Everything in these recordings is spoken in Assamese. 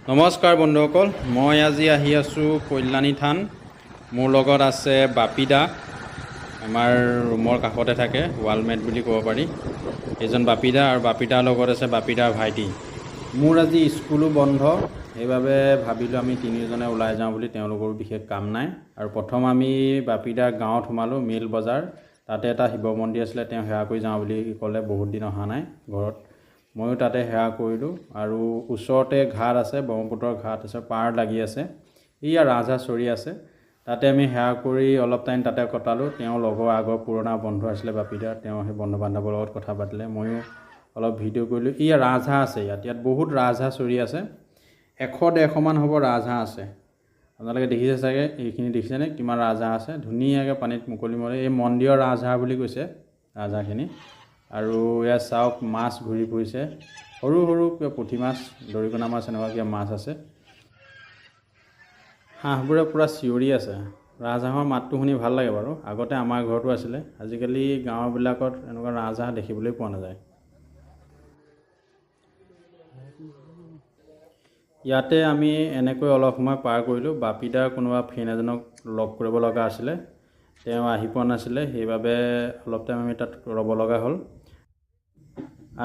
নমস্কাৰ বন্ধুসকল, মই আজি আহি আছোঁ কল্যাণী থান। মোৰ লগত আছে বাপিদা, আমাৰ ৰুমৰ কাষতে থাকে, ৱালমেট বুলি ক'ব পাৰি। এইজন বাপিদা আৰু বাপিদাৰ লগত আছে বাপিদাৰ ভাইটি। মোৰ আজি স্কুলো বন্ধ, সেইবাবে ভাবিলোঁ আমি তিনিওজনে ওলাই যাওঁ বুলি। তেওঁলোকৰো বিশেষ কাম নাই। আৰু প্ৰথম আমি বাপিদাৰ গাঁৱত সোমালোঁ, মিল বজাৰ। তাতে এটা শিৱ মন্দিৰ আছিলে, তেওঁ সেৱা কৰি যাওঁ বুলি ক'লে। বহুত দিন অহা নাই ঘৰত। ময়ো তাতে সেৱা কৰিলোঁ। আৰু ওচৰতে ঘাট আছে, ব্ৰহ্মপুত্ৰৰ ঘাট আছে, পাৰ লাগি আছে। এইয়া ৰাজহাঁহ চৰি আছে। তাতে আমি সেৱা কৰি অলপ টাইম তাতে কটালোঁ। তেওঁ লগৰ আগৰ পুৰণা বন্ধু আছিলে বাপিদাৰ, তেওঁ সেই বন্ধু বান্ধৱৰ লগত কথা পাতিলে। ময়ো অলপ ভিডিঅ' কৰিলোঁ। এইয়া ৰাজহাঁহ আছে ইয়াত। ইয়াত বহুত ৰাজহাঁহ চৰি আছে, 100-150মান হ'ব ৰাজহাঁহ আছে। আপোনালোকে দেখিছে চাগে, এইখিনি দেখিছেনে কিমান ৰাজহাঁহ আছে ধুনীয়াকৈ পানীত মুকলি মলে। এই মন্দিৰৰ ৰাজহাঁহ বুলি কৈছে ৰাজহাঁহখিনি। আৰু ইয়াত চাওক, মাছ ঘূৰি ফুৰিছে, সৰু সৰু কিবা পুঠি মাছ, দৰিকণা মাছ, এনেকুৱা কিবা মাছ আছে। হাঁহবোৰে পূৰা চিঞৰি আছে। ৰাজহাঁহৰ মাতটো শুনি ভাল লাগে বাৰু। আগতে আমাৰ ঘৰতো আছিলে। আজিকালি গাঁওবিলাকত এনেকুৱা ৰাজহাঁহ দেখিবলৈ পোৱা নাযায়। ইয়াতে আমি এনেকৈ অলপ সময় পাৰ কৰিলোঁ। বাপিদাৰ কোনোবা ফ্ৰেণ্ড এজনক লগ কৰিব লগা আছিলে, তেওঁ আহি পোৱা নাছিলে, সেইবাবে অলপ টাইম আমি তাত ৰ'ব লগা হ'ল।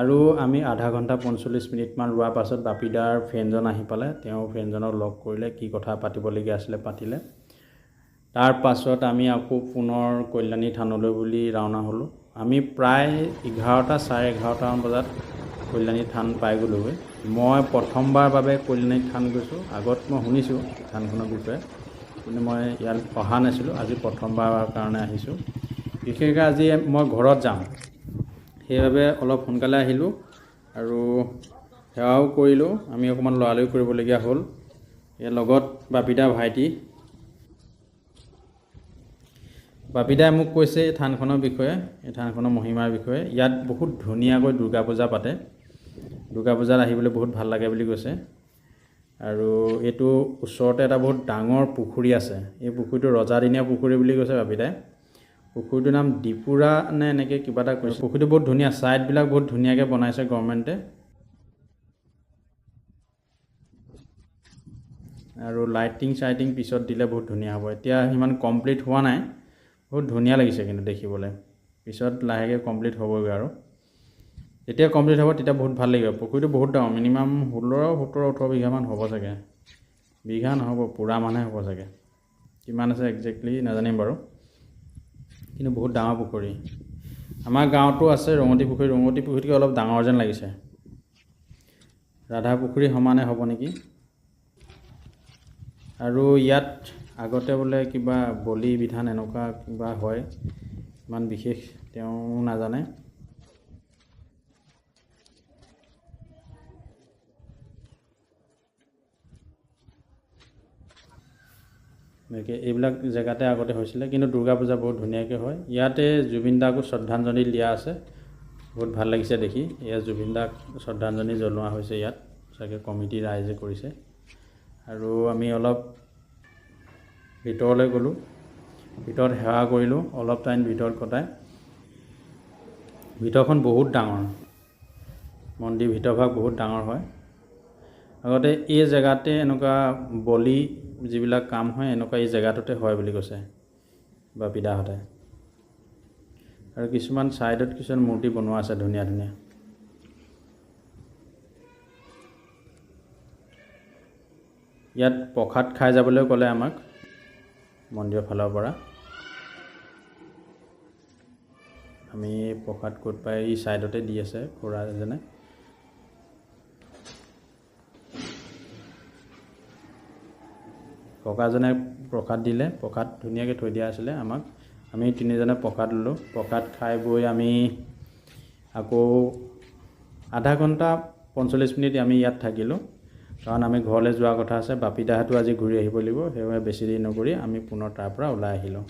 আৰু আমি আধা ঘণ্টা 45 মিনিটমান ৰোৱাৰ পাছত বাপিদাৰ ফ্ৰেণ্ডজন আহি পালে। তেওঁ ফ্ৰেণ্ডজনক লগ কৰিলে, কি কথা পাতিবলগীয়া আছিলে পাতিলে। তাৰ পাছত আমি আকৌ পুনৰ কল্যাণী থানলৈ বুলি ৰাওনা হ'লোঁ। আমি প্ৰায় 11টা 11:30মান বজাত কল্যাণী থান পাই গ'লোগৈ। মই প্ৰথমবাৰ বাবে কল্যাণী থান গৈছোঁ। আগত মই শুনিছোঁ থানখনৰ বিষয়ে, কিন্তু মই ইয়াত অহা নাছিলোঁ। আজি প্ৰথমবাৰৰ কাৰণে আহিছোঁ। বিশেষকৈ আজি মই ঘৰত যাম, সেইবাবে অলপ সোনকালে আহিলোঁ আৰু সেৱাও কৰিলোঁ। আমি অকণমান লৰালৰি কৰিবলগীয়া হ'ল। ইয়াৰ লগত বাপিদা ভাইটি। বাপিদাই মোক কৈছে এই থানখনৰ বিষয়ে, এই থানখনৰ মহিমাৰ বিষয়ে। ইয়াত বহুত ধুনীয়াকৈ দুৰ্গা পূজা পাতে। দুৰ্গা পূজাত আহিবলৈ বহুত ভাল লাগে বুলি কৈছে। আৰু এইটো ওচৰতে এটা বহুত ডাঙৰ পুখুৰী আছে। এই পুখুৰীটো ৰজাদিনীয়া পুখুৰী বুলি কৈছে বাপিদাই। পুখুৰীটোৰ নাম ডিপুৰা নে এনেকৈ কিবা এটা কৈছে। পুখুৰীটো বহুত ধুনীয়া, ছাইডবিলাক বহুত ধুনীয়াকৈ বনাইছে গভৰ্ণমেণ্টে। আৰু লাইটিং চাইটিং পিছত দিলে বহুত ধুনীয়া হ'ব। এতিয়া সিমান কমপ্লিট হোৱা নাই, বহুত ধুনীয়া লাগিছে কিন্তু দেখিবলৈ। পিছত লাহেকৈ কমপ্লিট হ'বগৈ আৰু যেতিয়া কমপ্লিট হ'ব তেতিয়া বহুত ভাল লাগিব। পুখুৰীটো বহুত ডাঙৰ, মিনিমাম 16, 17, 18 বিঘামান হ'ব চাগে। বিঘা নহ'ব, পুৰা মানহে হ'ব চাগে। কিমান আছে একজেক্টলি নাজানিম বাৰু, কিন্তু বহুত ডাঙৰ পুখুৰী। আমাৰ গাঁৱতো আছে ৰঙতি পুখুৰী। ৰঙতি পুখুৰীতকৈ অলপ ডাঙৰ যেন লাগিছে। ৰাধা পুখুৰী সমানে হ'ব নেকি। আৰু ইয়াত আগতে বোলে কিবা বলি বিধান এনেকুৱা কিবা হয়, ইমান বিশেষ তেওঁ নাজানে। গতিকে এইবিলাক জেগাতে আগতে হৈছিলে। কিন্তু দুৰ্গা পূজা বহুত ধুনীয়াকৈ হয়। ইয়াতে জুবিন দাকো শ্ৰদ্ধাঞ্জলি দিয়া আছে, বহুত ভাল লাগিছে দেখি। ইয়াত জুবিন দাক শ্ৰদ্ধাঞ্জলি জনোৱা হৈছে ইয়াত, চাগে কমিটিৰ ৰাইজে কৰিছে। আৰু আমি অলপ ভিতৰলৈ গ'লোঁ, ভিতৰত সেৱা কৰিলোঁ, অলপ টাইম ভিতৰত কটাই। ভিতৰখন বহুত ডাঙৰ, মন্দিৰ ভিতৰভাগ বহুত ডাঙৰ হয়। আগতে এই জেগাতে এনেকুৱা বলি যিবিলাক কাম হয়, এনেকুৱা এই জেগাটোতে হয় বুলি কৈছে বাপিদাহঁতে। আৰু কিছুমান ছাইডত কিছুমান মূৰ্তি বনোৱা আছে ধুনীয়া ধুনীয়া। ইয়াত প্ৰসাদ খাই যাবলৈ ক'লে আমাক মন্দিৰৰ ফালৰ পৰা। আমি প্ৰসাদ ক'ত পাই, এই ছাইডতে দি আছে খুৰা এজনে। ককাজনে প্ৰসাদ দিলে, প্ৰসাদ ধুনীয়াকৈ থৈ দিয়া আছিলে আমাক। আমি তিনিজনে প্ৰসাদ ল'লোঁ। প্ৰসাদ খাই বৈ আমি আকৌ আধা ঘণ্টা 45 মিনিট আমি ইয়াত থাকিলোঁ, কাৰণ আমি ঘৰলৈ যোৱাৰ কথা আছে। বাপিদাহঁতো আজি ঘূৰি আহিব লাগিব, সেইবাবে বেছি দেৰি নকৰি আমি পুনৰ তাৰ পৰা ওলাই আহিলোঁ।